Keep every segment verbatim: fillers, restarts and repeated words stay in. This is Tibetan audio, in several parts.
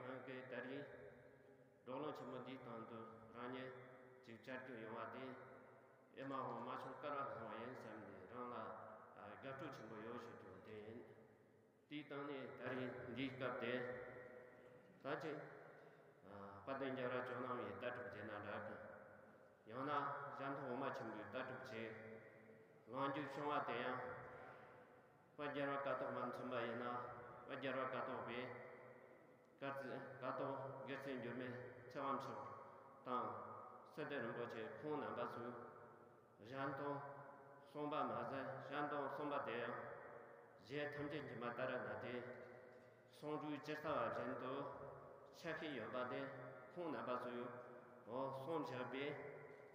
ཧང་གིས་ད་རེས་བགྲོ་གླེང་ཆེན་མོ་འདིའི་སྟེང་དུ་རང་ཉིད་ཅིག་བཅར་རྒྱུ་ཡོང་བ་དེ་ཨེ་མ་ཧོ་མ་ཆུང་སྐལ་བ་བཟང་བ་ཡིན་བསམ་ནས་རང་ལ་དགའ་སྤྲོ་ཆེན་པོ་ཡོད་ཞུ་རྒྱུ་དེ་ཡིན། དེའི་སྟེང་ནས་ད་རེས་འདིའི་སྐབས་དེ་ད་ཅིག་དཔལ་ལྡན་རྒྱལ་བ་ཇོ་ནང་བའི་ལྟ་གྲུབ་ཟེར་ན་འདྲ་གི། ཡང་ན་གཞན་དབང་འོག་མ་ཆེན་པོའི་ལྟ་གྲུབ་ཆེ། ལངས་རྒྱུ་བྱུང་བ་དེ་ཡང་། དཔལ་རྒྱལ་བ་ཀཿཐོག་མ་མཚོན་པ་ཡིན་ན། དཔལ་རྒྱལ་བ་ཀཿཐོག་པས་ཀ་ཀཿཐོག་དགེ་རྩའི་འགྱུར་མེད་ཚེ་དབང་མཆོག་དང་། སི་ཏུ་རིན་པོ་ཆེ་ཁོང་རྣམ་པ་ཚོས་གཞན་དོན་གསུངས་པ་མ་ཟད། གཞན་དོན་གསུངས་པ་དེ་ཡང་། རྗེ་ཐམས་ཅད་མཁྱེན་པ་ཏཱ་ར་ནཱ་ཐའི་གསུང་སྒྲོས་ཇི་ལྟ་བ་བཞིན་དུ་ཆ་ཤས་ཡོད་པ་དེ་ཁོང་རྣམ་པ་ཚོས་འོ་གསུངས་བཞག་པའི་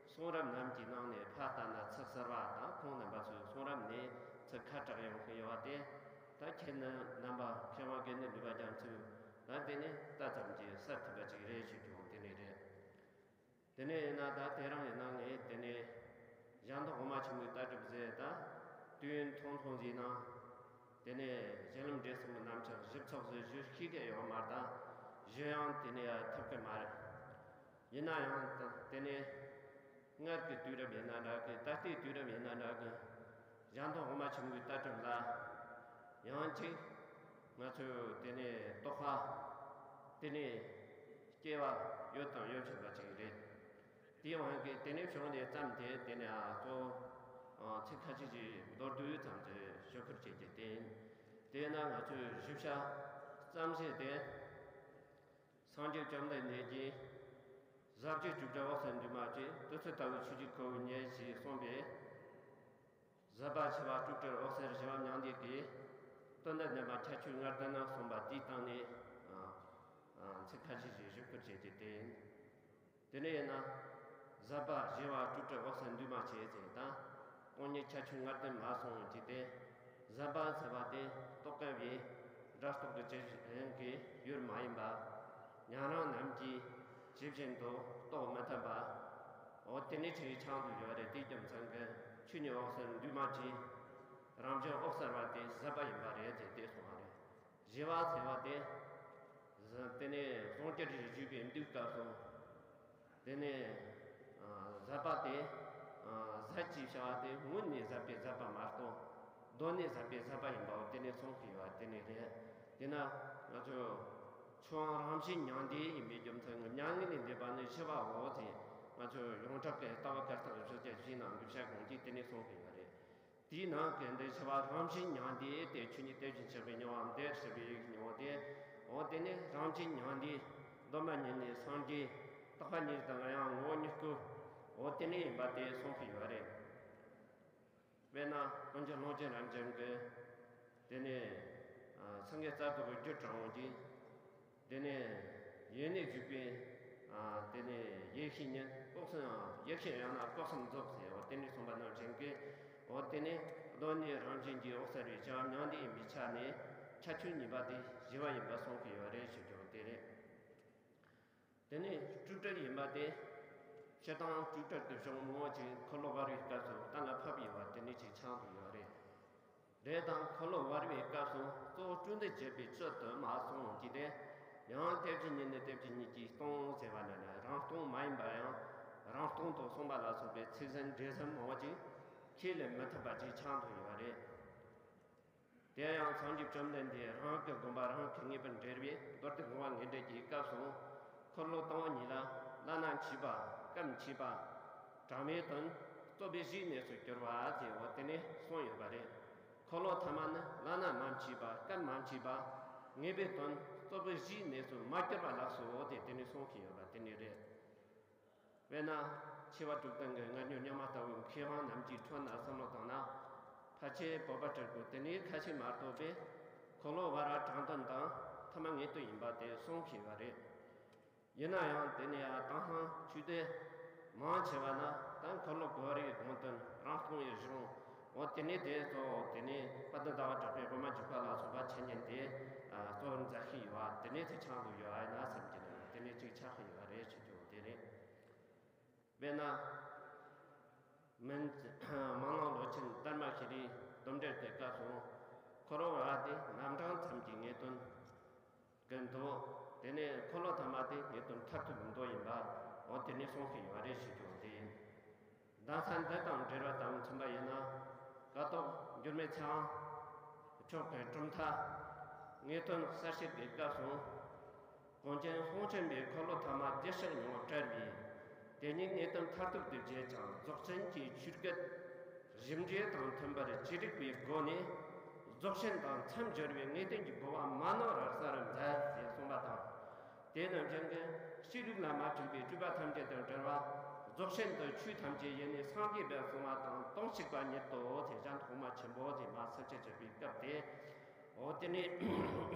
གསུང་རབ་རྣམས་ཀྱི་ནང་ནས་ཕར་ལྟ་ན་ཚིག་གསར་བ་དང་། ཁོང་རྣམ་པ་ཚོའི་གསུང་རབ་ནས་ཚིག་ཁ་གྲག་ཡོང་གི་ཡོད་པ་དེ། ད་ཁྱེད་ནི་རྣམ་པ་མཁས་དབང་དགེ་འདུན་འདུས་པ་རྒྱ་མཚོས་ད་དེ་ནས་ལྟ་ཙམ་གྱིས་གསལ་ཐུབ་པ་ཅིག་རེད་ཞུ་རྒྱུ་དེ་ནས་རེད། དེ་ནས་ཡིན་ན་ད་དེ་རིང་ཡིན་ན་ངས་དེ་ནས་གཞན་དོན་འོག་མ་ཆེན་པོའི་ལྟ་གྲུབ་ཟེར་ད་དུས་ཡུན་ཐུང་ཐུང་ཟིག་ནང་། དེ་ནས་གཞན་ལམ་འབྲས་གསུམ་གྱི་རྣམ་གཞག་ཞིབ་ཚགས་སུ་ཞུ་ཤེས་ཀྱི་ཡོད་མ་རེད། ད་ཞུ་ཡང་དེ་ནས་ཐུབ་ཀྱི་མ་རེད། ཡིན་ན་ཡང་ད་དེ་ནས་སྔར་གྱི་དུས་རབས་ཡིན་ན་འདྲ་གི། ད་ལྟའི་དུས་རབས་ཡིན་ན་འདྲ་གི། གཞན་དོན་འོག་མ་ཆེན་པོའི་ལྟ་གྲུབ་ལ་ཡང་ཅིག་ང་ཚོས་དེ་ནས་རྟོགས་པ་དེ་ནས་སྐྱེ་བ་ཡོད་དང་ཡོད་བཞིན་པ་ཅིག་རེད། དེའི་དབང་གིས་དེ་ནས་བྱུང་ནས་བརྩམས་ཏེ། དེ་ནས་ཨ་གཙོ་བོ་ཚིག་ཁ་ཤས་ཀྱི་མདོར་བསྡུས་ཙམ་དུ་ཞུ་ཁུལ་བྱེད་རྒྱུ་དེ་ཡིན། དེས་ན་ང་ཚོས་ཞིབ་ཆ་ཙམ་ཞིག་དེ། སངས་རྒྱས་བཅོམ་ལྡན་འདས་ཀྱིས། ཟབ་ཆོས་བཅུ་དྲུག་འོད་གསལ་འདུས་མ་བྱས། དུས་ཚོད་ལྟ་བུའི་ཆོས་ཀྱི་ཁོ་བོའི་ཉེར་ཞེས་གསུངས་པས། ཟབ་པ་ཆེ་བ་དྲུག་སྒྲིལ་འོད་གསལ་བཞི་པ་མྱང་འདས་ཀྱི་དོན་དམ་བདེན་པ་ཁྱད་ཆོས་ལྔ་ལྡན་ན་གསུངས་པ་དེའི་སྟེང་ནས་ཚིག་ཁ་ཤས་ཤིག་ཞུ་ཁུལ་བྱེད་རྒྱུ་དེ་ཡིན། དེ་ནས་ཡིན་ན། ཟབ་པ་ཞི་བ་དྲུག་སྒྲིལ་འོད་གསལ་འདུས་མ་བྱས་ཟེར་དང་། སྟོང་ཉིད་ཁྱད་ཆོས་ལྔ་ལྡན་མ་གསུངས་ཀྱི་དེ། ཟབ་པ་ཟེར་བ་དེ་རྟོགས་དཀའ་བའི་སྒྲ་རྟོག་གི་ཇི་བཞིན་གྱི་ཡུལ་མ་ཡིན་པ། ཉན་རང་རྣམས་ཀྱིས་ཇི་བཞིན་དུ་རྟོགས་མི་ཐུབ་པ། འོ་དེ་ནི་ཆོས་ཆང་དུ་ཡོད་རེད། དེའི་རྒྱུ་མཚན་གྱིས་ཆོས་ཉིད་འོད་གསལ་འདུས་མ་བྱས། རང་བཞིན་འོད་གསལ་བ་དེ་ཟབ་པ་ཡིན་པ་རེད་ཅེས་དེ་གསུངས་པ་རེད། ཞི་བ་ཟེར་བ་དེ། དེ་ནས་གསུང་རྒྱུར་བཞུགས་པའི་འདུས་སྐབས་སུ། དེ་ནས་ཟབ་པ་དེ། ཟབ་ཅེས་བྱ་བ་དེ་སྔོན་ནས་ཟབ་པའི་ཟབ་པ་མ་གཏོགས། གདོད་ནས་ཟབ་པའི་ཟབ་པ་ཡིན་པའོ། དེ་ནས་གསུངས་ཀྱི་ཡོད་པ་དེ་ནས་རེད། དེས་ན་ང་ཚོས་ཆོས་དབྱིངས་རང་བཞིན་མྱང་འདས་ཡིན་པའི་རྒྱུ་མཚན་གྱིས། མྱ་ངན་ལས་འདས་པ་ནི་ཞི་བའོ་ཞེས་ང་ཚོས་ཡོངས་གྲགས་ཀྱི་ལྟ་བ་བཀའ་རྟགས་ཀྱི་ཕྱག་རྒྱ་བཞིའི་ནང་གི་བཤད་སྒོམ་གྱིས་དེ་ནས་གསུངས་ཀྱི་ཡོད་རེད། དེའི་ནང་གི་འདི་ཞི་བ་རང་བཞིན་མྱང་འདས་ཏེ། ཆོས་ཉིད་དེ་བཞིན་གཤེགས་པའི་མྱང་བ་འདི་ཞེས་པའི་ཡིག་ཉོ་སྟེ། འོ་དེ་ནི་རང་བཞིན་མྱང་འདས། གདོད་མ་ཉིད་ནས་སངས་རྒྱས། རྟག་པ་ཉིད་དང་ཡང་ངོ་བོ་ཉིད་སྐུ། འོ་དེ་ནི་ཡིན་པ་དེ་གསུངས་ཀྱི་ཡོད་རེད། དཔེར་ན་ཀུན་མཁྱེན་ཀློང་ཆེན་རབ་འབྱམས་ཀྱིས། དེ་ནས་སེང་གེ་རྩ་རྫོགས་ཀྱི་རྒྱུད་དྲངས་ཀྱིས། དེ་ནས་ཡེ་ནས་བཞུགས་པའི། དེ་ནས་ཡེ་ཤེས་ཉིད་འོད་གསལ། ཡེ་ཤེས་ཡང་ན་སྐུ་གསུམ་རྫོགས་ཟེར། འོ་དེ་ནས་གསུངས་པ་ནང་བཞིན་གྱི། འོ་དེ་ནས་གདོད་ནས་རང་བཞིན་གྱིས་འོད་གསལ་བའི་ཞི་བ་མྱང་འདས་ཡིན་པའི་ཆ་ནས། ཁྱད་ཆོས་གཉིས་པ་དེ་ཞི་བ་ཡིན་པ་གསུངས་ཀྱི་ཡོད་རེད་ཞུ་རྒྱུ་དེ་རེད། དེ་ནས་སྤྲོས་བྲལ་ཡིན་པ་དེ། སྤྱིར་བཏང་སྤྲོས་བྲལ་གྱི་གཞུང་མང་པོ་ཅིག་འཁོར་ལོ་བར་བའི་སྐབས་སུ་གཏན་ལ་ཕབ་ཡོད་པ་དེ་ནས་ཅིག་ཆགས་འདུག་ཡོད་རེད། རེད་དང་། འཁོར་ལོ་བར་བའི་སྐབས་སུ་གཙོ་བོ་སྤྲོས་འདི་བརྗོད་པའི་ཚུལ་དུ་མ་གསུངས་ཀྱི་དེ། ཡང་དེ་བཞིན་ཉིད་ནི་དེ་བཞིན་ཉིད་ཀྱིས་སྟོང་ཟེར་བ་ན་ནི། རང་སྟོང་མ་ཡིན་པ་ཡང་རང་སྟོང་དུ་གསུངས་པ་ལ་སོགས་པའི་ཚིག་ཟིན་འགྲེལ་ཟིན་མང་པོ་ཅིག་ཁས་ལེན་མི་ཐུབ་པ་ཅིག་ཆགས་འདུག་ཡོད་རེད། དེ་ཡང་སངས་རྒྱས་བཅོམ་ལྡན་འདས་རང་གི་དགོངས་པ་རང་གིས་ངེས་པར་འགྲེལ་བའི་མདོ་སྡེ་དགོངས་པ་དངོས་འགྲེལ་གྱི་སྐབས་སུ། འཁོར་ལོ་དང་པོ་གཉིས་ལ་བླ་ན་མཆིས་པ། སྐབས་མཆིས་པ། དྲང་བའི་དོན་རྩོད་པའི་གཞིའི་གནས་སུ་གྱུར་པ་ཞེས་འོ་དེ་ནས་གསུངས་ཡོད་པ་རེད། འཁོར་ལོ་ཐ་མ་ནི་བླ་ན་མ་མཆིས་པ། སྐབས་མ་མཆིས་པ། ངེས་པའི་དོན་རྩོད་པའི་གཞིའི་གནས་སུ་མ་གྱུར་པ་ལགས་སོ་ཞེས་དེ་ནས་གསུངས་ཀྱི་ཡོད་པ་དེ་ནས་རེད། དཔེར་ན་ཆེ་བ་དྲུག་ལྡན་གྱི་མངར་སྨྱོན་རྙིང་མ་ལྟ་བུའི་མཁས་དབང་རྣམས་ཀྱི་ཁྲོད་ན་བསམ་བློ་བཏང་ན། ཕལ་ཆེར་བོད་པ་སྤྲུལ་སྐུ་དེ་ནས་ཁ་ཤས་མ་གཏོགས་པས་འཁོར་ལོ་བར་བ་དྲང་དོན་དང་ཐ་མ་ངེས་དོན་ཡིན་པ་དེ་གསུངས་ཀྱི་ཡོད་རེད། ཡིན་ན་ཡང་དེ་ནས་ཡང་དེང་སང་ཆོས་སྡེ་མང་ཆེ་བ་ན་ད་འཁོར་ལོ་བར་བའི་དགོངས་དོན་རང་སྟོང་ཡིན་གཞུང་། འོ་དེ་ནས་དེ་གཙོ་བོ་དེ་ནས་དཔལ་ལྡན་ཟླ་བ་གྲགས་པའི་དབུ་མ་འཇུག་པ་ལ་སོགས་པ་འཆད་ཉན་དེ་གཙོ་བོར་མཛད་ཀྱི་ཡོད་པ་དེ་ནས་དེ་ཆགས་འདུག་ཡོད་ཨ་ན་བསམ་གྱི་འདུག་དེ་ནས་ཅིག་ཆགས་ཀྱི་ཡོད་རེད་ཞུ་རྒྱུ་དེ་རེད། དཔེར་ན། མིན། མ་ནང་ལོ་ཆེན་དར་མ་ཤེས་རིག་སྡོམ་འགྲེལ་གྱི་སྐབས་སུ། འཁོར་བ་དེ་རྣམ་གྲངས་ཙམ་གྱི་ངེས་དོན་གྱི་མདོ། དེ་ནས་འཁོར་ལོ་ཐ་མ་དེ་ངེས་དོན་མཐར་ཐུག་གི་མདོ་ཡིན་པ། འོ་དེ་ནས་གསུངས་ཤིག་ཡོད་རེད་ཞུ་རྒྱུ་དེ་ཡིན། གདན་ས་འདི་དང་འབྲེལ་བ་དང་མཐུན་པ་ཡིན་ན། ཀཿཐོག་འགྱུར་མེད་ཚེ་དབང་མཆོག་གི་གྲུབ་མཐའ་ངེས་དོན་གསལ་བཤད་ཀྱི་སྐབས་སུ། གངས་ཅན་ལྷུན་ཆེན་པའི་འཁོར་ལོ་ཐ་མ་བདེ་གཤེགས་མྱོང་བ་བྲལ་བའི། དེ་ཉིད་ངེས་དོན་མཐར་ཐུག་ཏུ་བྱེད་ཅིང་རྫོགས་ཆེན་གྱི་ཆོས་སྐད་རིམ་གྲོ་དང་མཐུན་པར་ཅི་རིགས་པའི་སྒོ་ནས་རྫོགས་ཆེན་དང་མཚམས་སྦྱོར་བའི་ངེས་དོན་གྱི་གོ་བ་མ་ནོར་བར་གསལ་རུ་མཛད་ཅེས་གསུངས་པ་དང་། དེ་རྣམས་ཀྱང་གི་སྤྱི་ལུགས་ལ་མ་ཐུག་པའི་སྤྲུལ་པ་ཐམས་ཅད་དང་བྲལ་བ། རྫོགས་ཆེན་དུ་ཆོས་ཐམས་ཅད་ཡེ་ནས་སངས་རྒྱས་པར་གསུངས་པ་དང་དོན་གཅིག་པ་ཉིད་དོ་ཞེས་གཞན་ཐོག་མ་ཆེན་པོ་དེ་མ་ཟིན་བྱེད་བྱེད་པའི་སྐབས་དེ། འོ་དེ་ནི་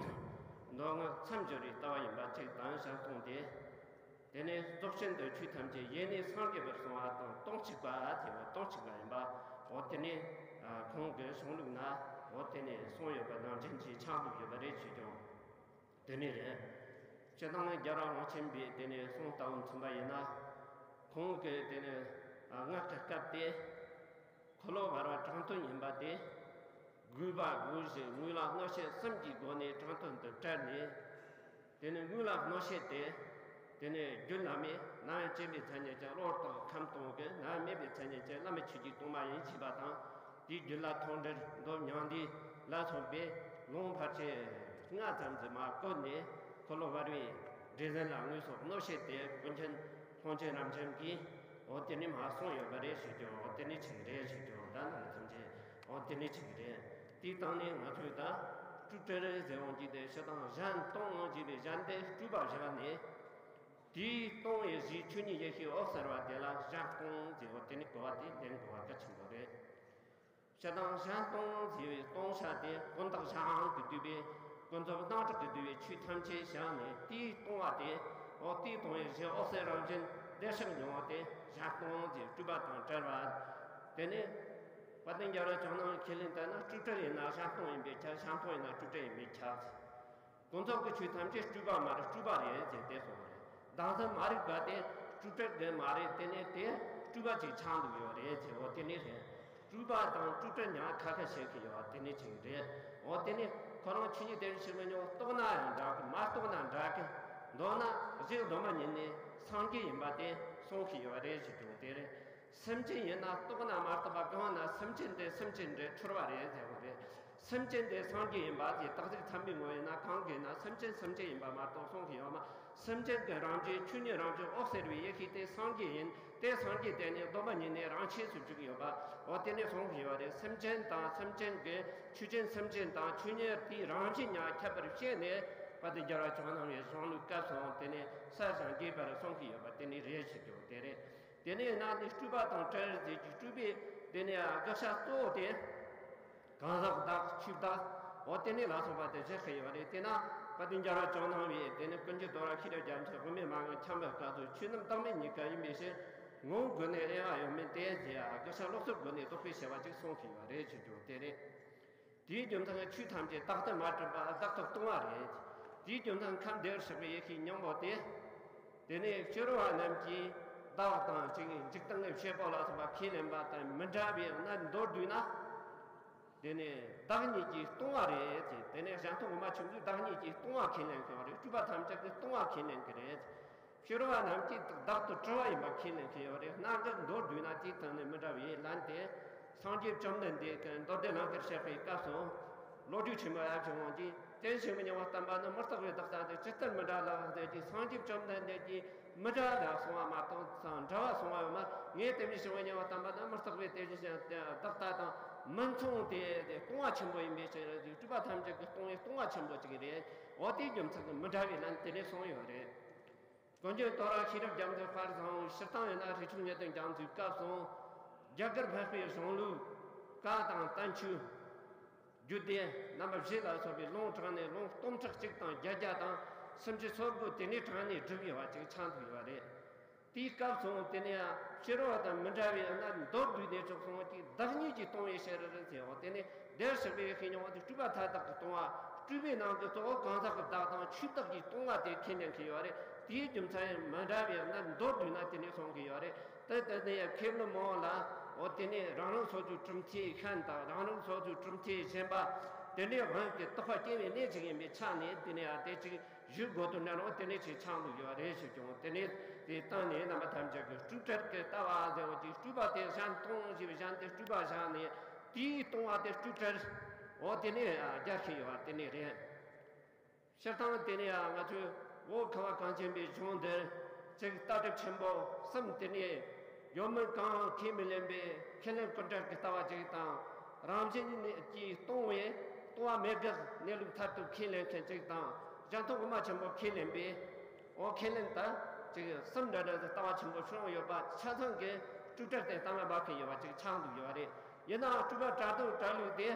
མདོ་སྔགས་མཚམས་སྦྱོར་བའི་ལྟ་བ་ཡིན་པ་གཅིག་དང་གཞན་སྟོང་དེ། དེ་ནས་རྫོགས་ཆེན་དུ་ཆོས་ཐམས་ཅད་ཡེ་ནས་སངས་རྒྱས་པར་གསུངས་པ་དང་དོན་གཅིག་པ་དེ་འོ་དོན་གཅིག་པ་ཡིན་པ། འོ་དེ་ནས་ཁོང་གི་གཞུང་ལུགས་ན་འོ་དེ་ནས་གསུངས་ཡོད་པ་ནང་བཞིན་གྱི་ཆགས་ལུགས་ཡོད་པ་རེད་ཞུ་རྒྱུ། དེ་ནས་རེད། སྤྱིར་བཏང་རྒྱལ་བ་དབང་ཆེན་པའི་དེ་ནས་གསུང་ལྟ་བུ་མཚོན་པ་ཡིན་ན། ཁོང་གི་དེ་ནས་སྔགས་ཀྱི་སྐབས་དེ། འཁོར་ལོ་བར་བ་དྲང་དོན་ཡིན་པ་དེ། དགོས་པ་དགོས་གཞི་དངོས་ལ་མངོན་ཤེས་གསུམ་གྱི་སྒོ་ནས་དྲང་དོན་དུ་བཀྲལ་ནས། དེ་ནས་དངོས་ལ་མངོན་ཤེས་དེ། དེ་ནས་རྒྱུད་བླ་མེད་རྣ་བས་བཅད་པའི་མཚན་ཉིད་ཅན་གློ་བུར་དག་ཁམས་སྟོང་གི་རྣ་བ་མེད་པའི་མཚན་ཉིད་ཅན་བླ་མེད་ཆོས་ཀྱི་སྟོང་པ་ཡིན་ཞེས་པ་དང་། དེའི་རྒྱུད་ལ་ཐོག་འགྲེལ་མདོ་མྱང་འདས་ལ་སོགས་པའི་ལུང་ཕལ་ཆེར་ལྔ་ཙམ་ཙམ་མ་བཀོད་ནས་འཁོར་ལོ་བར་བའི་འདྲེ་ཟན་ལ་དངོས་སུ་མངོན་ཤེས་དེ་ཀུན་མཁྱེན་ལྷུན་ཆེན་རབ་འབྱམས་ཀྱིས་འོ་དེ་ནི་མ་གསུངས་ཡོད་པ་རེད་ཞུ་རྒྱུ། འོ་དེ་ནི་ཆིག་རེད་ཞུ་རྒྱུ། ད་ནི་ཐམས་ཅད་འོ་དེ་ནི་ཆིག་རེད། དེའི་སྟེང་ནས་ང་ཚོས་ད་སྤྲོས་བྲལ་ཟེར་འོང་གི་དེ་སྤྱིར་བཏང་གཞན་སྟོང་ངང་བྱས་པའི་གཞན་དེ་སྤྲོས་པ་བཞག་ནས། དེའི་སྟོང་བའི་གཞིའི་ཆོས་ཉིད་ཡེ་ཤེས་འོད་གསལ་བ་དེ་ལ་གཞན་སྟོང་ཟེར་བ་དེ་ནི་གོ་བ་དེ་ལེན་དགོས་པ་གལ་ཆེན་པོ་རེད། སྤྱིར་བཏང་གཞན་སྟོང་ཟེར་བའི་སྟོང་ཆ་དེ་ཀུན་བརྟགས་གཞན་དབང་གིས་བསྡུས་པའི་ཀུན་རྫོབ་སྣང་གྲགས་ཀྱིས་བསྡུས་པའི་ཆོས་ཐམས་ཅད་བཞག་ནས་དེའི་སྟོང་བ་དེ། འོ་དེའི་སྟོང་བའི་གཞི་འོད་གསལ་རང་བཞིན་བདེ་གཤེགས་མྱོང་བ་དེ་གཞན་སྟོང་ཟེར་སྤྲོས་པ་དང་བྲལ་བ། དེ་ནི་དཔལ་ལྡན་རྒྱལ་བ་ཇོ་ནང་ཁས་ལེན་ལྟར་ན་སྤྲོས་བྲལ་ཡིན་ན་གཞན་སྟོང་ཡིན་པས་ཁྱབ། གཞན་སྟོང་ཡིན་ན་སྤྲོས་བྲལ་ཡིན་པས་ཁྱབ། ཀུན་རྫོབ་ཀྱི་ཆོས་ཐམས་ཅད་སྤྲོས་པ་མ་རེད་སྤྲོས་པ་རེད་ཅེས་དེ་གསུངས་པ་རེད། གདམས་ཟབ་མ་རིག་པ་དེ་སྤྲོས་བྲལ་དེ་མ་རེད། དེ་ནས་དེ་སྤྲོས་པ་ཅིག་ཆགས་འདུག་ཡོད་རེད་ཅེས། འོ་དེ་ནི་རེད། སྤྲོས་པ་དང་སྤྲོས་བྲལ་ཉག་ཁ་ཁ་བཤད་ཀྱི་ཡོད་པ་དེ་ནི་ཅིག་རེད། འོ་དེ་ནི་ཁོ་རང་ཆོས་ཉིད་དེ་རིགས་ཤིག་མི་ཉུང་རྟོགས་ན་ཡང་འདྲ་གི། མ་རྟོགས་ན་འདྲ་གི། མདོར་ན་གཞི་གདོད་མ་ཉིད་ནས་སངས་རྒྱས་ཡིན་པ་དེ་གསུངས་ཀྱི་ཡོད་རེད་ཞེས་བརྗོད་དེ་རེད། སེམས་ཅན་ཡིན་ན་རྟོགས་ན་མ་རྟོགས་པ་གང་ན་སེམས་ཅན་དེ་སེམས་ཅན་རེད་འཁྲུལ་བ་རེད་ཟེར་བ་རེད། སེམས་ཅན་དེ་སངས་རྒྱས་ཡིན་པ་དེ་རྟགས་གཅིག་ཚང་མའི་ངོ་ཡིན་ན་གང་གིས་ན་སེམས་ཅན་སེམས་ཅན་ཡིན་པ་མ་གཏོགས་གསུང་གི་ཡོད་མ། སེམས་ཅན་གྱི་རང་བཞིན་ཆོས་ཉིད་རང་བཞིན་འོད་གསལ་བའི་ཡེ་ཤེས་དེ་སངས་རྒྱས་ཡིན། དེ་སངས་རྒྱས་དེ་ནི་གདོད་མ་ཉིད་ནས་རང་ཆས་སུ་བཞུགས་ཡོད་པ། འོ་དེ་ནས་གསུང་གི་ཡོད་རེད། སེམས་ཅན་དང་སེམས་ཅན་གྱི་ཆོས་ཅན་སེམས་ཅན་དང་ཆོས་ཉིད་དེའི་རང་བཞིན་ཡང་ཁྱད་པར་བཤད་ནས་དཔལ་ལྡན་རྒྱལ་བ་ཇོ་ནང་བའི་གཞུང་ལུགས་སྐབས་སུ་དེ་ནས་གསལ་ཞིང་རྒྱས་པར་གསུང་གི་ཡོད་པ་དེ་ནི་རེད་ཞེས་བརྗོད་དེ་རེད། དེ་ནས་ན་ནི་སྤྲོས་པ་དང་བྲལ་ཟེར་གྱི་སྤྲོས་པའི་དེ་ནས་དགག་བྱ་གཙོ་བོ་དེ། གང་ཟག་བདག་ཆོས་བདག་འོ་དེ་ནས་ལ་སོགས་པ་དེ་བཞག་གི་ཡོད་རེད། དེས་ན་དཔལ་ལྡན་རྒྱལ་བ་ཇོ་ནང་བས་དེ་ནས་ཀུན་མཁྱེན་དོ་ར་ཤེས་རབ་རྒྱ་མཚོའི་དབུ་མའི་མན་ངག་འཁྱམས་པའི་སྐབས་སུ་ཆོས་རྣམས་བདག་མེད་གཉིས་ཀ་ཡིན་པའི་ཕྱིར། ངོ་བོ་དགོས་ནས་དབྱེ་བ་ཡོད་མིན་ཏེ་ཟེར་ཡ་དགག་བྱ་ལོག་རྟོག་སྒོ་ནས་རྟོག་པའི་བྱ་བ་ཅིག་གསུངས་ཀྱི་ཡོད་རེད་ཅེས་བརྗོད་དེ་རེད། དེའི་རྒྱུ་མཚན་ཆོས་ཐམས་ཅད་བདག་ཏུ་མ་གྲུབ་པ་བདག་ཏུ་ལྟུང་བ་རེད། དེའི་རྒྱུ་མཚན་ཁམས་བདེ་བར་གཤེགས་པའི་ཡེ་ཤེས་སྙིང་པོ་དེ། དེ་ནས་ཕྱི་རོལ་པ་རྣམས་ཀྱིས་བདག་དང་ཅིག་འཇིག་རྟེན་གྱི་བྱེད་པོ་ལ་སོགས་པ་ཁས་ལེན་པ་དང་མི་འདྲ་བའི་གནད་མདོར་བསྡུས་ན། དེ་ནས་བདག་ཉིད་ཀྱིས་ལྟུང་བ་རེད་ཅེས། དེ་ནས་གཞན་སྟོང་དབུ་མ་ཆེན་པོས་བདག་ཉིད་ཀྱིས་ལྟུང་བ་ཁས་ལེན་གྱི་ཡོད་རེད། སྤྲོས་པ་ཐམས་ཅད་ཀྱིས་ལྟུང་བ་ཁས་ལེན་གྱི་རེད། ཕྱི་རོལ་པ་རྣམས་ཀྱིས་བདག་ཏུ་གྲུབ་པ་ཡིན་པ་ཁས་ལེན་གྱི་ཡོད་རེད། གནད་འགག་མདོར་བསྡུས་ན་དེའི་སྟེང་ནས་མི་འདྲ་བའི་ལན་དེ། སངས་རྒྱས་བཅོམ་ལྡན་འདས་ཀྱིས་མདོ་སྡེ་ལམ་ཁྱེར་བཤད་པའི་སྐབས་སུ། བློ་གྲོས་ཆེན་པོ་ཡབ་ཀྱི་དབང་གིས་དེ་བཞིན་གཤེགས་པ་མྱ་ངན་བསྟན་པ་ནི། མི་རྟག་པའི་བདག་ལྟ་སྟེ། ཇི་ལྟར་མི་འདྲ་ལ་ཟེར་གྱི། སངས་རྒྱས་བཅོམ་ལྡན་འདས་ཀྱིས་མི་འདྲ་ལ་གསུངས་པ་མ་གཏོགས་འདྲ་བ་གསུངས་པ་ཡོད་མ་རེད། དེ་བཞིན་གཤེགས་པ་མྱ་ངན་བསྟན་པ་ནི་མི་རྟག་པའི་དེ་བཞིན་བདག་ལྟ་དང་མི་མཚུངས་ཏེ། དེ་ལྟུང་བ་ཆེན་པོ་ཡིན་པའི་ཕྱིར་ཏེ། སྤྲོས་པ་ཐམས་ཅད་ཀྱིས་ལྟུང་བའི་ལྟུང་བ་ཆེན་པོ་གཅིག་རེད། འོ་དེའི་རྒྱུ་མཚན་གྱིས་མི་འདྲ་བའི་ལན་དེ་ནས་གསུངས་ཡོད་རེད། ཀུན་མཁྱེན་དོ་ར་ཤེས་རབ་རྒྱ་མཚོས་དཔལ་བཟང་པོའི་སྤྱིར་བཏང་ཡིན་ན་རས་ཆུང་གཉེན་སྟོན་རྒྱ་མཚོའི་སྐབས་སུ། རྒྱ་གར་འཕགས་པའི་གཞུང་ལུགས་བཀའ་དང་བསྟན་བཅོས། རྒྱུད་སྡེ་རྣམ་པ་བཞི་ལ་སོགས་པའི་ལུང་དྲངས་ནས་ལུང་སྟོང་ཕྲག་གཅིག་དང་བརྒྱད་བརྒྱ་དང་སུམ་ཅུ་སོ་དགུ་དེ་ནས་དྲངས་ནས་བསྒྲུབས་ཡོད་པ་ཅིག་ཆགས་འདུག་ཡོད་རེད། དེའི་སྐབས་སུ་དེ་ནས་ཕྱི་རོལ་པ་དང་མི་འདྲ་བའི་གནད་མདོར་བསྡུས་ནས་ཅིག་གསུངས་ཀྱི། བདག་ཉིད་ཀྱིས་ལྟུང་བའི་ཕྱིར་ཟེར་བ་དེ་ནི། བདེ་བར་གཤེགས་པའི་ཡེ་ཤེས་སྙིང་པོ་དེ་སྤྲོས་པ་མཐའ་དག་གིས་ལྟུང་བ། སྤྲོས་པའི་ནང་གི་གཙོ་བོ་གང་ཟག་གི་བདག་དང་ཆོས་བདག་གིས་ལྟུང་བ་དེ་ཁས་ལེན་གྱི་ཡོད་རེད། དེའི་རྒྱུ་མཚན་མི་འདྲ་བའི་གནད་མདོར་བསྡུས་ན་དེ་ནས་གསུང་གི་ཡོད་རེད། དེ་ལྟར་ནི་མཁས་པའི་མང་ལ། འོ་དེ་ནས་རང་རང་སོ་སོའི་གྲུབ་མཐའི་ཤན་དང་རང་རང་སོ་སོའི་གྲུབ་མཐའི་ཞེན་པ། དེ་ནས་དབང་གིས་རྟོག་པ་སྐྱེ་བའི་གནས་ཅིག་ཡིན་པའི་ཆ་ནས་དེ་ནས་ཨ་དེ་ཅིག་ཞུ་དགོས་དོན་ནི་རང་དེ་ནས་ཅིག་ཆགས་འདུག་ཡོད་རེད་ཞུ་ཀྱང་། དེ་ནས་དེ་སྟེང་ནས་རྣམ་པ་ཐམས་ཅད་ཀྱི་སྤྲོས་བྲལ་གྱི་ལྟ་བ་ཟེར་བ་ཅིག་སྤྲོས་པ་དེ་གཞན་སྟོང་ཞེས་པའི་གཞན་དེ་སྤྲོས་པ་བཞག་ནས་དེའི་སྟོང་བ་དེ་སྤྲོས་བྲལ། འོ་དེ་ནས་རྒྱ་ཆེ་ཡོད་པ་དེ་ནས་རེད། སྤྱིར་བཏང་དེ་ནས་ང་ཚོས་འོ་ཁ་བ་གངས་ཅན་པའི་ལྗོངས་འདིར་ཅིག་ལྟ་གྲུབ་ཆེན་པོ་གསུམ་དེ་ནས་ཡོད་མིན་གང་ཁས་མི་ལེན་པའི་ཁས་ལེན་ཀུན་བྲལ་གྱི་ལྟ་བ་ཅིག་དང་། རང་བཞིན་གྱིས་སྟོང་བའི་སྟོང་བ་མེད་དགག་གནས་ལུགས་མཐར་ཐུག་ཁས་ལེན་མཁན་ཅིག་དང་། གཞན་སྟོང་དབུ་མ་ཆེན་པོ་ཁས་ལེན་པའི་འོ་ཁས་ལེན་ད་ཅིག་གསུམ་འདྲ་འདྲ་ཟེར་ལྟ་བ་ཆེན་པོ་བྱུང་ཡོད་པ་ཆ་ཚང་གི་སྤྲོས་བྲལ་དེ་གཏན་ལ་འབབ་མཁན་ཡོད་པ་ཅིག་ཆགས་འདུག་ཡོད་རེད། ཡིན་ནའང་སྤྲོས་པ་བྲལ་དོན་བྲལ་ལུགས་དེ་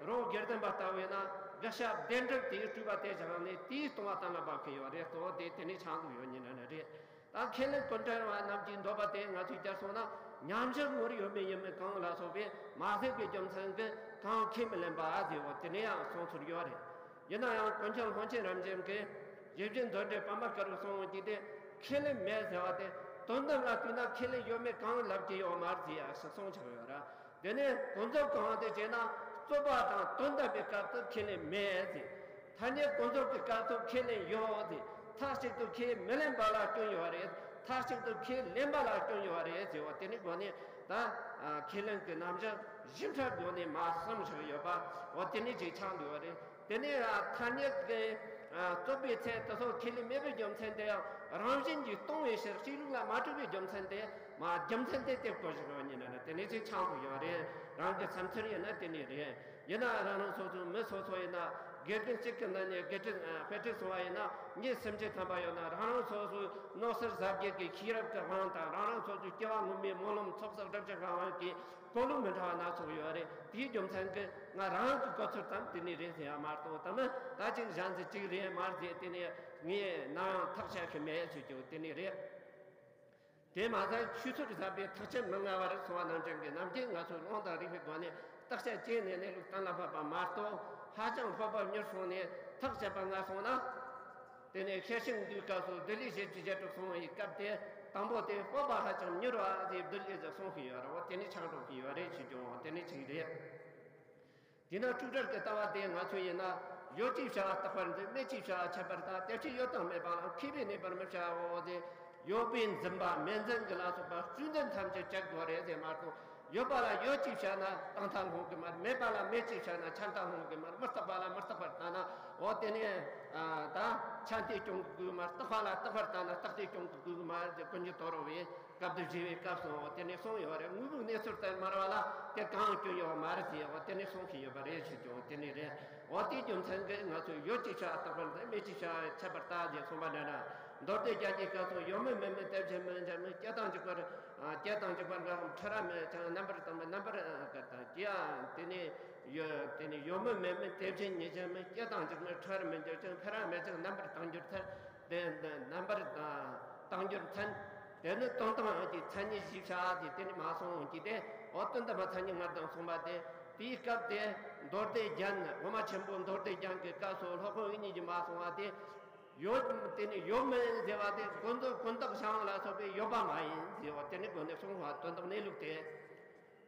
རོ་སྒེར་ལྡན་པ་ལྟ་བས་ན་དགག་བྱ་བདེན་གྲུབ་དེའི་སྤྲོས་པ་དེ་བཞག་ནས་དེའི་སྟོང་བ་གཏན་ལ་འབབ་མཁན་ཡོད་རེད། གཙོ་བོ་དེ་དེ་ནས་ཆགས་འདུག་ཡོད་ཉིན་ནི་རེད། ད་ཁས་ལེན་ཀུན་བྲལ་བ་རྣམས་ཀྱི་འདོད་པ་དེ་ང་ཚོས་བསྐྱར་སོང་ན་མཉམ་བཞག་ངོར་ཡོད་མེད་ཡིན་མིན་གང་ལ་སོགས་པའི་མ་ཟད་པའི་རྒྱུ་མཚན་གྱིས་གང་ཁས་མི་ལེན་པ་ཨ་ཟེར་བ་དེ་ནས་ཡང་གསུངས་ཚུལ་ཡོད་རེད། ཡིན་ན་ཡང་ཀུན་མཁྱེན་ལྷུན་ཆེན་རབ་འབྱམས་ཀྱིས་ཡིད་བཞིན་མཛོད་འགྲེལ་པདྨ་དཀར་པོའི་གསུང་བ་ཅིག་དེ་ཁས་ལེན་མེད་ཟེར་བ་དེ་དོན་དམ་ལ་ལྟོས་ན་ཁས་ལེན་ཡོད་མེད་གང་ལབ་ཀྱི་ཡོད་མ་རེད་ཟེར་ཡ་ཞིག་གསུངས་ཆགས་ཡོད་ར། དེ་ནས་ཀུན་རྫོབ་གང་དེ་བྱས་ན་རྩོད་པ་དང་དོན་དམ་པའི་སྐབས་སུ་ཁས་ལེན་མེད་ཟེར། ཐ་སྙད་ཀུན་རྫོབ་ཀྱི་སྐབས་སུ་ཁས་ལེན་ཡོད་ཟེར། མཐའ་གཅིག་ཏུ་ཁས་མི་ལེན་པ་ལ་སྐྱོན་ཡོད་རེད། མཐའ་གཅིག་ཏུ་ཁས་ལེན་པ་ལ་སྐྱོན་ཡོད་རེད་ཟེར་བ་དེ་ནི་དགོས་ནས་ད་ཁས་ལེན་གྱི་རྣམ་གཞག་བཞི་ཕྲ་དགོས་ནས་མ་གསུམ་ཞིག་ཡོད་པ་འོ་དེ་ནི་ཅིག་ཆགས་འདུག་ཡོད་རེད། དེ་ནས་ཐ་སྙད་ཀྱི་རྩོད་པའི་ཚེ་དེ་ཚོ་ཁས་ལེན་མེད་པའི་རྒྱུ་མཚན་དེ་ཡང་རང་བཞིན་གྱིས་སྟོང་བའི་ཕྱིར་གཅིག་ལུགས་ལ་མ་གྲུབ་པའི་རྒྱུ་མཚན་དེ་མ་རྒྱུ་མཚན་དེ་དེ་གོ་ཞིག་ཡོད་ཉིན་ནི་དེ་ནས་ཅིག་ཆགས་འདུག་ཡོད་རེད། རང་གི་བསམ་ཚུལ་ཡིན་ན་དེ་ནས་རེད། ཡིན་ན་རང་རང་སོ་སོའི་མི་སོ་སོ་ཡིན་ན་དགེ་རྒན་གཅིག་གི་ནང་ནས་དགེ་ཕྲུག་དཔེ་ཁྲིད་སོང་བ་ཡིན་ན་མི་སུམ་ཅུ་ཐམ་པ་ཡོད་ན་རང་རང་སོ་སོའི་མནོ་སར་གཟབ་རྒྱས་ཀྱི་ཤེས་རབ་ཀྱི་དབང་དང་རང་རང་སོ་སོའི་སྐྱེ་བ་སྔོན་མའི་སྨོན་ལམ་ཚོགས་བསགས་བསྒྲུབ་བྱ་གང་དབང་གིས་གོ་ལུགས་མི་འདྲ་བ་སྣ་ཚོགས་ཡོད་རེད། དེའི་རྒྱུ་མཚན་གྱིས་ང་རང་གི་གོ་ཚུལ་ཙམ་དེ་ནས་རེད་ཟེར་ཡ་མ་གཏོགས་དང་མི་ད་ཅིག་གཞན་ཚོས་ཅིག་རེད་མ་རེད་ཟེར་དེ་ནས་ངས་ནམ་ཡང་ཐག་བཅད་ཀྱི་མེད་ཟེར་རྒྱུ་དེ་ནས་རེད། དེ་མ་ཟད་ཆོས་ཚུལ་ཟབ་པའི་ཐེག་ཆེན་མི་མངའ་བར་སོང་བ་རྣམས་ཀྱང་གི་ནམ་རྒྱུན་ང་ཚོས་ལུང་དང་རིགས་པའི་སྒོ་ནས་བརྟག་དཔྱད་བྱས་ནས་གནས་ལུགས་གཏན་ལ་ཕབ་པ་མ་གཏོགས་ཧ་ཅང་སྤོབས་པ་མྱུར་སོང་ནས་ཐག་བཅད་པ་ང་སོང་ན། དེ་ནས་ཤེར་ཕྱིན་འདུས་སྐབས་སུ་བདུད་ལས་བཞི་བཅུ་ཞེ་དྲུག་སོང་བའི་སྐབས་དེ་དང་པོ་དེ་སྤོབས་པ་ཧ་ཅང་མྱུར་བ་དེ་བདུད་ལས་བཞི་སོང་གི་ཡོད་རེད། འོ་དེ་ནས་ཆགས་འགྲོ་གི་ཡོད་རེད་ཞུ་རྒྱུ་འོ་དེ་ནས་ཅིག་རེད། དེས་ན་སྤྲོས་བྲལ་གྱི་ལྟ་བ་དེ་ང་ཚོས་ཡིན་ན་ཡོད་ཅེས་བྱ་བ་རྟག་པར་འཛིན། མེད་ཅེས་བྱ་བ་ཁྱད་པར་དང་དེ་ཕྱིར་ཡོད་དང་མེད་པའང་ཁས་པས་གནས་པར་མི་བྱའོ་ཟེར། ཡོད་པའི་འཛིན་པ་མེད་འཛིན་གྱི་ལ་སོགས་པ་སྤྲོས་འཛིན་ཐམས་ཅད་བཅད་དགོས་རེད་ཟེར་མ་གཏོགས་ཡོད་པ་ལ་ཡོད་ཅེས་བྱ་ན་རྟག་མཐའ་ལྷུང་གི་མ་རེད། མེད་པ་ལ་མེད་ཅེས་བྱ་ན་ཆད་མཐའ་ལྷུང་གི་མ་རེད། མི་རྟག་པ་ལ་མི་རྟག་པར་ལྟ་ན་འོ་དེ་ནས་ད་ཆད་མཐའ་སྐྱོང་གི་དགོས་མ་རེད། རྟག་པ་ལ་རྟག་པར་ལྟ་ན་རྟག་མཐའ་སྐྱོང་གི་དགོས་གི་མ་རེད་ཟེར་ཀུན་གྱིས་དོར་བའི། སྐབས་དེ་བཞི་བའི་སྐབས་སུ་འོ་དེ་ནས་གསུངས་ཡོད་རེད། དངོས་པོའི་གནས་ཚུལ་ལྟར་སྨྲ་བ་ལ་དེ་གང་སྐྱོན་ཡོད་མ་རེད་ཟེར་འོ་དེ་ནས་གསུངས་ཤིག་ཡོད་པ་རེད་ཞུ་རྒྱུ་འོ་དེ་ནས་རེད། འོ་དེའི་རྒྱུ་མཚན་གྱིས་ང་ཚོས་ཡོད་ཅེས་བྱ་བ་རྟག་པར་འཛིན། མེད་ཅེས་བྱ་བ་ཁྱད་པར་ལྟ་ཞེས་གསུངས་པ་འདྲ་འདྲ། མདོ་སྡེ་རྒྱན་གྱི་སྐབས་སུ་ཡོད་མིན་མེད་མིན་དེ་བཞིན་མིན་ཅིང་མིན། སྐྱེ་དང་འཇིག་པར་སྐྱེ་དང་འཇིག་པར་འགའ་ཁམས་ཕྲ་རབ་མེད་ཅིང་རྣམ་པར་དག་མིན་རྣམ་པར་དག་དང་སྐྱེ་ཡང་དེ་ནས་ཡོད་དེ་ནས་ཡོད་མིན་མེད་མིན་དེ་བཞིན་ཉིད་ཅན་མིན། སྐྱེ་དང་འཇིག་མིན་ཕྲ་རབ་མི་འགྱུར་ཅིང་ཕྲ་རབ་མེད་ཅིང་རྣམ་པར་དག་འགྱུར་ཐལ། དེ་རྣམ་པར་དག་འགྱུར་མཚན། དེ་ནི་དོན་དམ་དབང་གྱི་མཚན་ཉིད་ཞེས་བྱ་སྟེ་དེ་ནི་མ་གསུངས་ཀྱི་སྟེ། འོ་དོན་དམ་པ་མཚན་ཉིད་ལྔ་དང་གསུངས་པ་སྟེ། དེའི་སྐབས་དེ་མདོ་སྡེ་རྒྱན་དབུ་མ་ཆེན་པོ་མདོ་སྡེ་རྒྱན་གྱི་སྐབས་སུ་སློབ་དཔོན་དབྱིག་གཉེན་གྱིས་མ་གསུངས་པ་སྟེ། ཡོད་དེ་ནི་ཡོད་མིན་ཟེར་བ་དེ་ཀུན་རྫོབ་ཀུན་བརྟགས་གཞན་ལ་སོགས་པའི་ཡོད་པ་མ་ཡིན་ཟེར་བ་དེ་ནི་དགོས་ནས་གསུངས་པ་དོན་དམ་གནས་ལུགས་དེ།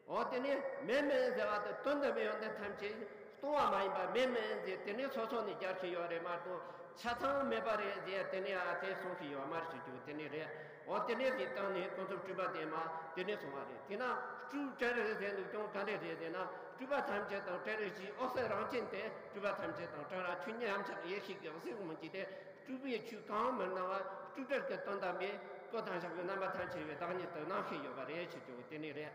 འོ་དེ་ནས་མེད་མིན་ཟེར་བ་དེ་དོན་དམ་པའི་ཡོན་ཏན་ཐམས་ཅད་སྟོང་བ་མ་ཡིན་པ་མེད་མིན་ཟེར་དེ་ནས་སོ་སོ་ནས་སྦྱར་གྱི་ཡོད་རེད་མ་གཏོགས་ཆ་ཚང་མེད་པ་རེད་ཟེར་དེ་ནས་ཨ་དེ་གསུང་གི་ཡོད་མ་རེད་ཞུ་རྒྱུ་དེ་ནས་རེད། འོ་དེ་ནས་དེ་སྟེང་ནས་ཀུན་རྫོབ་སྤྲོས་པ་དེ་མ་དེ་ནས་གསུང་བ་རེད། དེས་ན་སྤྲོས་བྲལ་རེད་ཟེར་འདུག་ཀྱང་ག་འདྲས་རེད་ཟེར་ན་སྤྲོས་པ་ཐམས་ཅད་དང་བྲལ་རེད་ཅེས་འོད་གསལ་རང་བཞིན་དེ་སྤྲོས་པ་ཐམས་ཅད་དང་བྲལ་བ་ཆོས་ཉིད་ཡུམ་ཆགས་ཡེ་ཤེས་ཀྱི་གཟུགས་མིན་གྱི་དེ་སྤྲོས་པའི་ཆོས་གང་མི་སྣང་བ་སྤྲོས་བྲལ་གྱི་དོན་དམ་པའི་སྐུ་དང་ཞབས་ཀྱི་རྣམ་པ་ཐམས་ཅད་པའི་བདག་ཉིད་དུ་སྣང་ཤེས་ཡོད་པ་རེད་ཞུ་རྒྱུ་དེ་ནས་རེད།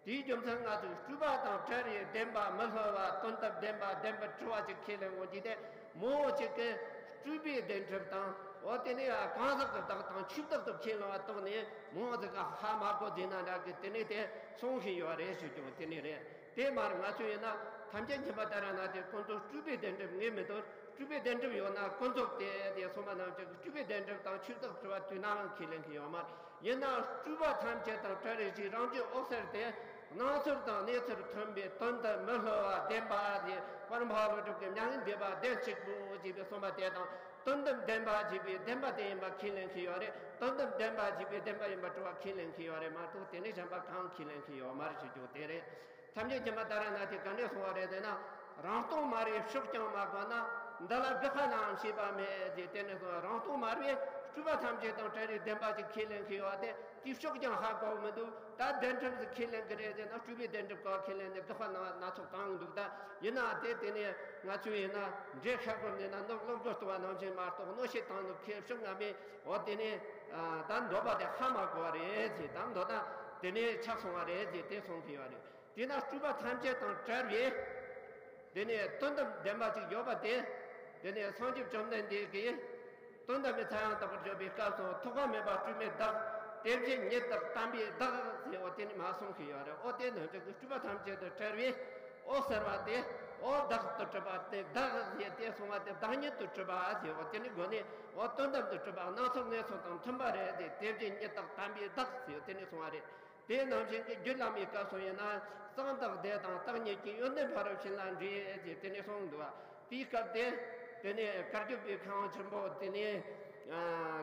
དེའི་རྒྱུ་མཚན་ང་ཚོས་སྤྲོས་པ་དང་བྲལ་བའི་བདེན་པ་མི་སླུ་བ་དོན་དམ་བདེན་པ་བདེན་པར་གྲུབ་པ་ཅིག་ཁས་ལེན་འོང་གི་དེ་མང་བོ་ཅིག་གིས་སྤྲོས་པའི་བདེན་གྲུབ་དང་འོ་དེ་ནས་གང་ཟག་གི་བདག་དང་ཆོས་བདག་ཏུ་ཁས་ལེན་པ་རྟོགས་ནས་མང་བོ་ཟིག་ག་ཧ་མ་གོ་བསྡད་ན་འདྲ་གི་དེ་ནས་དེ་གསུང་བཞིན་ཡོད་རེད་ཞུ་རྒྱུ་དེ་ནས་རེད། དེ་མར་ང་ཚོས་ཡིན་ན་ཐམས་ཅད་མཁྱེན་པ་ཏཱ་ར་ནཱ་ཐའི་ཀུན་རྫོབ་སྤྲོས་པའི་བདེན་གྲུབ་ངེས་མི་འདུག་སྤྲོས་པའི་བདེན་གྲུབ་ཡོད་ན་ཀུན་རྫོབ་སྟེ་དེ་གསུངས་པ་རྣམས་ཀྱང་སྤྲོས་པའི་བདེན་གྲུབ་དང་ཆོས་བདག་གྲུབ་པ་དུས་ནམ་ཡང་ཁས་ལེན་གྱི་ཡོད་མ་རེད། ཡིན་ནའང་སྤྲོས་པ་ཐམས་ཅད་དང་བྲལ་བའི་ཕྱིར་རང་རྒྱུད་འོད་གསལ་དེ་སྣང་ཚུལ་དང་གནས་ཚུལ་མཐུན་པའི་དོན་དུ་མི་སླུ་བ་བདེན་པ་དེ་པར་འཕགས་ལུགས་སྒྲུབ་ཀྱི་མྱ་ངན་འདས་པ་བདེན་གཅིག་པུ་ཅེས་པའི་གསུངས་པ་དེ་དང་དོན་དམ་བདེན་པ་ཅེས་པའི་བདེན་པ་དེ་ཡིན་པ་ཁས་ལེན་གྱི་ཡོད་རེད། དོན་དམ་བདེན་པ་ཅེས་པའི་བདེན་པ་ཡིན་པར་གྲུབ་པ་ཁས་ལེན་གྱི་ཡོད་རེད་མ་གཏོགས་དེ་ནས་གཞན་པ་གང་ཁས་ལེན་གྱི་ཡོད་མ་རེད་ཞུ་རྒྱུ་དེ་རེད། ཐམས་ཅད་མཁྱེན་པ་ཏཱ་ར་ནཱ་ཐས་ག་འདྲས་གསུངས་པ་རེད་ཟེར་ན། རང་སྟོང་མ་རེད་ཕྱོགས་ཀྱང་མ་བཀོད་ན། འདི་ལ་དགག་པ་ནམ་བྱས་པ་མེད་ཅེས་དེ་ནས་སོང་རང་སྟོང་མ་རེད། སྤྲུལ་པ་ཐམས་ཅད་དང་བྲལ་བའི་བདེན་པ་ཅིག་ཁས་ལེན་གྱི་ཡོད་དེ་དེའི་ཕྱོགས་ཀྱང་ཧ་གོ་མི་འདུག་ད་བདེན་གྲུབ་ཟིག་ཁས་ལེན་གྱི་རེད་ཟེར་ན་སྤྲུལ་པའི་བདེན་གྲུབ་ག་ཁས་ལེན་ནས་དགག་པ་ན་སྣ་ཚོགས་བཏང་འདུག་ད་ཡིན་ན་དེ་དེ་ནས་ང་ཚོས་ཡིན་ན་འདྲེ་ཤ་སྐོར་ནས་ན་ནོར་སློབ་སྦྱོང་གཏོང་བ་ནང་བཞིན་མ་གཏོགས་གནོད་བྱེད་བཏང་འདུག་ཁས་ཕྱོགས་སྔ་མས་འོ་དེ་ནས་ད་འདོད་པ་དེ་ཧ་མ་གོ་བ་རེད་ཟེར། ད་འདོད་ན་དེ་ནས་ཆགས་སོང་བ་རེད་ཟེར་དེ་གསུང་གི་ཡོད་རེད། དེས་ན་སྤྲུལ་པ་ཐམས་ཅད་དང་བྲལ་བའི་དེ་ནས་དོན་དམ་བདེན་པ་ཅིག་ཡོད་པ་དེ། དེ་ནས་སངས་རྒྱས་བཅོམ་ལྡན་འདས་ཀྱིས་དོན་དམ་པའི་ཚངས་དབྱངས་བདག་པོར་བརྗོད་པའི་སྐབས་སུ་ཐོགས་པ་མེད་པ་སྤྲོས་མེད་བདག་དེ་བཞིན་ཉིད་བདག་དམ་པའི་བདག་ཟེར་འོ་དེ་ནི་མ་གསུངས་ཤིག་ཡོད་རེད། འོ་དེ་ནི་འདྲ་གི་སྤྲུལ་པ་ཐམས་ཅད་དུ་བྲལ་བའི་འོ་ཟེར་བ་དེ་འོ་བདག་ཏུ་གྲུབ་པ་དེ་བདག་ཟེར་དེ་གསུངས་པ་དེ་བདག་ཉིད་དུ་གྲུབ་པ་ཟེར་འོ་དེ་ནི་སྒོ་ནས་འོ་དོན་དམ་དུ་གྲུབ་པ་སྣ་ཚོགས་གནས་ཚུལ་དང་མཐུན་པ་རེད་དེ་དེ་བཞིན་ཉིད་བདག་དམ་པའི་བདག་ཟེར་དེ་ནི་གསུངས་པ་རེད། དེ་ནང་བཞིན་གྱི་རྒྱུད་བླ་མའི་སྐབས་སུ་ཡིན་ན་གསང་བདག་བདེ་དང་བདག་ཉིད་ཀྱི་ཡོན་ཏན་ཕ་རོལ་ཕྱིན་ལ་འདྲིས་ཅེས་དེ་ནས་གསུངས་འདུག་དེའི་སྐབས་དེ་དེ་ནས་བཀའ་བརྒྱུད་པའི་མཁས་དབང་ཆེན་པོ་དེ་ནས་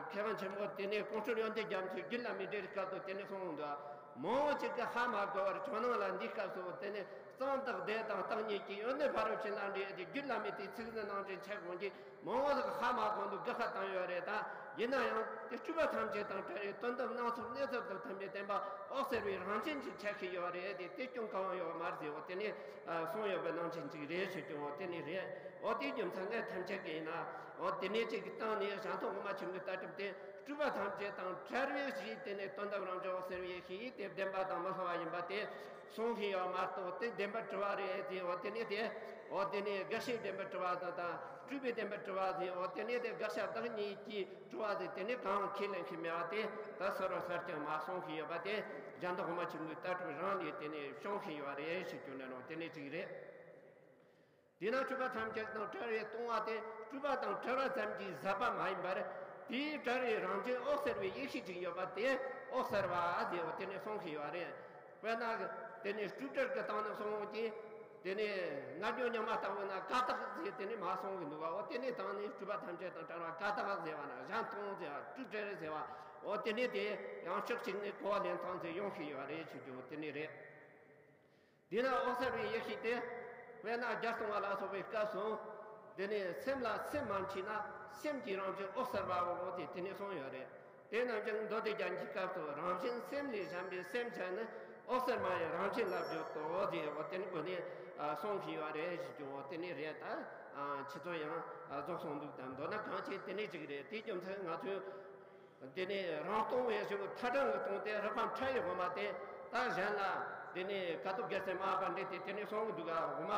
མཁས་དབང་ཆེན་པོ་དེ་ནས་ཀོང་སྤྲུལ་ཡོན་ཏན་རྒྱ་མཚོས་རྒྱུད་བླ་མའི་འགྲེལ་སྐབས་སུ་དེ་ནས་གསུངས་འདུག་མང་བོ་ཅིག་གིས་ཧ་མ་གོ་བར་ཇོ་ནང་ལ་འདིའི་སྐབས་སུ་དེ་ནས་གསང་བདག་བདེ་དང་བདག་ཉིད་ཀྱི་ཡོན་ཏན་ཕ་རོལ་ཕྱིན་ལ་འདྲིས་ཏེ་རྒྱུད་བླ་མའི་དེའི་ཚིག་ཟིན་ནང་བཞིན་ཆགས་འོང་གི་མང་བོ་ཟིག་ཧ་མ་གོ་འདུག་དགག་པ་བཏང་ཡོད་རེད། ད་ཡིན་ན་ཡང་དེ་སྤྲུལ་པ་ཐམས་ཅད་དང་བྲལ་བའི་དོན་དམ་སྣ་ཚོགས་གནས་ཚུལ་དང་མཐུན་པའི་བསྟན་པ་འོད་གསལ་བའི་རང་བཞིན་གྱིས་ཆགས་ཀྱི་ཡོད་རེད་དེ་དེ་སྐྱོན་གང་ཡང་ཡོད་མ་རེད་ཟེར་འོ་དེ་ནས་གསུངས་ཡོད་པའི་ནང་བཞིན་ཅིག་རེད་ཞུ་རྒྱུ་འོ་དེ་ནས་རེད། འོ་དེའི་རྒྱུ་མཚན་ངས་ཐམས་ཅད་ཀྱིས་ཡིན་ན་འོ་དེ་ནས་ཅིག་གི་སྟེང་ནས་གཞན་དོན་དབུ་མ་ཆེན་པོའི་ལྟ་གྲུབ་དེ། སྤྲུལ་པ་ཐམས་ཅད་དང་བྲལ་བའི་གཞི་དེ་ནི་དོན་དམ་རང་བྱུང་འོད་གསལ་བའི་ཡེ་ཤེས་དེ་བདེན་པ་དང་མི་སླུ་བ་ཡིན་པ་དེ་གསུངས་ཤིང་ཡོད་མ་གཏོགས་དེ་བདེན་པར་གྲུབ་པ་རེད་དེ་འོ་དེ་ནི་དེ་འོ་དེ་ནི་དགག་བྱའི་བདེན་པར་གྲུབ་པ་དང་དང་སྤྲུལ་པའི་བདེན་པར་གྲུབ་པ་དེ་འོ་དེ་ནི་དེ་དགག་བྱ་བདག་ཉིད་ཀྱིས་གྲུབ་པ་དེ་དེ་ནི་གང་ཁས་ལེན་གྱི་མེད་པ་དེ་ད་ཟུར་པ་ཟུར་ཀྱང་མ་གསུངས་ཤིང་ཡོད་པ་དེ་གཞན་དོན་དབུ་མ་ཆེན་པོའི་ལྟ་གྲུབ་རང་ལས་དེ་ནི་བྱུང་ཤིང་ཡོད་རེད་ཞེས་བརྗོད་ནས་ནོ་དེ་ནི་གཅིག་རེད། དེས་ན་སྤྲུལ་པ་ཐམས་ཅད་དང་བྲལ་བའི་ལྟུང་བ་དེ་སྤྲུལ་པ་དང་བྲལ་བ་ཙམ་གྱིས་ཟད་པ་མ་ཡིན་པར་དེའི་བྲལ་བའི་རང་བཞིན་འོད་གསལ་བའི་ཡེ་ཤེས་ཅིག་ཡོད་པ་དེ་འོད་གསལ་བ་ཟེར་བ་དེ་ནས་གསུངས་ཤིག་ཡོད་རེད། དཔེར་ན་དེ་ནས་སྤྲོས་བྲལ་གྱི་སྟེང་ནས་གསུངས་ཀྱི་དེ་ནས་ང་རྒྱལ་ཉམས་མ་བཏང་བས་ན་ཀ་དག་ཟེར་དེ་ནས་མ་གསུངས་གི་འདུག་བ། འོ་དེ་ནས་དང་ནས་སྤྲུལ་པ་ཐམས་ཅད་དང་བྲལ་བ་ཀ་དག་ཟེར་བ་ན་གཞན་སྟོང་ཟེར་བ་སྤྲོས་བྲལ་ཟེར་བ་འོ་དེ་ནས་དེ་ཡང་ཕྱོགས་གཅིག་ནས་གོ་བ་ལེན་སྟངས་ཟེར་ཡོང་ཤིག་ཡོད་རེད་ཞུ་རྒྱུ་དེ་ནས་རེད། དེས་ན་འོད་གསལ་བའི་ཡེ་ཤེས་དེ། དཔེར་ན་བརྒྱ་སྟོང་བ་ལ་སོགས་པའི་སྐབས་སུ། དེ་ནས་སེམས་ལ་སེམས་མ་མཆིས་ན་སེམས་ཀྱི་རང་བཞིན་འོད་གསལ་བའོ་ཟེར་དེ་ནས་གསུངས་ཡོད་རེད། དེ་རྣམས་ཀྱང་མདོ་སྡེ་རྒྱན་གྱི་སྐབས་སུ་རང་བཞིན་སེམས་ལས་གཞན་པའི་སེམས་ཅན་ནི་འོད་གསལ་མ་ཡིན་རང་བཞིན་ལ་བརྗོད་དོ་ཟེར་འོ་དེ་ནི་སྒོ་ནས་གསུངས་ཤིག་ཡོད་རེད་ཞེས་ཀྱང་འོ་དེ་ནས་རེད། ད་ཁྱེད་ཚོ་ཡང་རྫོགས་སོང་འདུག་དམ་མདོར་ན་གང་བྱེད་དེ་ནས་ཅིག་རེད། དེའི་རྒྱུ་མཚན་ང་ཚོས། དེ་ནས་རང་སྟོང་བའི་གཞུང་ཐ་དྲང་གི་སྟོང་སྟེ་རིགས་པ་ཕྲ་ཡི་དབུ་མ་སྟེ། ད་གཞན་ལ་དེ་ནས་ཀ་ཏོ་རྒྱལ་སྲས་མ་པཎྜི་ཏས་དེ་ནས་གསུང་གི་འདུག་ག་དབུ་མ་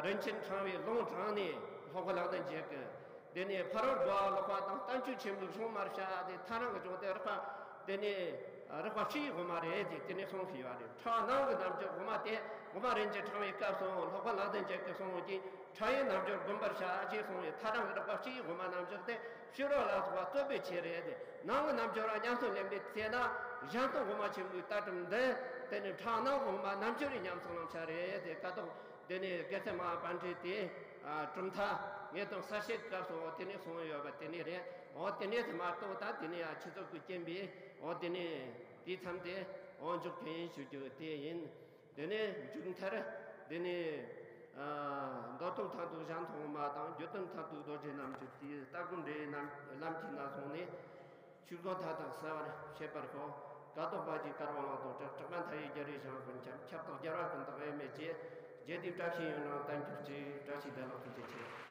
རིན་ཆེན་ཕྲེང་བའི་ལུང་དྲངས་ནས་ལྷག་པ་ལག་ལེན་བྱེད་ཀྱི། དེ་ནས་ཕ་རོལ་ཏུ་ལོག་པ་དང་བསྟན་བཅོས་ཆེན་པོའི་གཞུང་མར་བཤད་དེ་ཐ་དྲང་གི་སྟོང་སྟེ་རིགས་པ་དེ་ནས་རིགས་པ་ཕྲ་ཡི་དབུ་མ་རེད་ཅེས་དེ་ནས་གསུང་གི་ཡོད་རེད། ཕྲ་ནང་གི་རྣལ་འབྱོར་དབུ་མ་སྟེ་དབུ་མ་རིན་ཆེན་ཕྲེང་བའི་སྐབས་སུ་ལྷག་པ་ལག་ལེན་བྱེད་ཀྱི་གསུང་གི། ཕྲ་ཡི་རྣལ་འབྱོར་བསྒོམ་པར་བྱ་ཞེས་གསུངས་ཡོད། ཐ་དྲང་གི་རིགས་པ་ཕྲ་ཡི་དབུ་མ་རྣལ་འབྱོར་ཏེ། ཕྱི་རོལ་ལ་སོགས་པ་རྩོད་པའི་ཆོས་རེད་དེ། ནང་གི་རྣལ་འབྱོར་ར་ཉམས་སུ་ལེན་པའི་ཚེ་ན་གཞན་སྟོང་དབུ་མ་ཆེན་པོའི་ལྟ་གྲུབ་འདི། དེ་ནི་ཕྲ་ནང་གི་དབུ་མ་རྣལ་འབྱོར་རི་ཉམས་སུ་བླང་བྱ་རེད་དེ། ཀ་ཏོག་དེ་ནི་རྒྱལ་སྲས་མ་པཎྜི་ཏའི་གྲུབ་མཐའ་ངེས་དོན་གསལ་བྱེད་སྐབས་སུ་འོ་དེ་ནི་གསུངས་ཡོད་པ་དེ་ནི་རེད། འོ་དེ་ནི་དེ་མ་གཏོགས་ད་དེ་ནི་ཡང་ཆོས་ཚོགས་ཀྱི་རྐྱེན་པས་འོ་དེ་ནི་དེའི་མཚམས་དེ་འོ་འཇོག་གི་ཡིན་ཞུ་རྒྱུ་དེ་ཡིན། དེ་ནས་མཇུག་མཐར། དེ་ནས་མདོ་དོན་མཐར་ཐུག་གཞན་སྟོང་དབུ་མ་དང་། རྒྱུད་དོན་མཐར་ཐུག་རྡོ་རྗེ་རྣལ་འབྱོར་དེའི་ལྟ་སྒོམ་འབྲེལ་ཡོད་རྣམས་ལམ་གྱི་ནང་སོང་ནས། ཆོས་སྐུ་མཐའ་དག་གསལ་བར་བྱེད་པར་ཤོག་ཀཿཐོག་པ་གིས་དཀར་པོ་ལ་དོ་དྲག་གྲགས་པ་མཐའ་ཡས་རྒྱལ་བའི་ཞིང་ཀུན་ཁྱབ། ཁྱབ་བདག་རྒྱལ་བ་ཀུན་བདག་དབྱེར་མེད་ཀྱིས། རྒྱས་བསྡུས་བཀྲ་ཤིས་ཡུན་རིང་བརྟན་གྱུར་ཅིག་བཀྲ་ཤིས་བདེ་ལེགས། ཐུགས་རྗེ་ཆེ།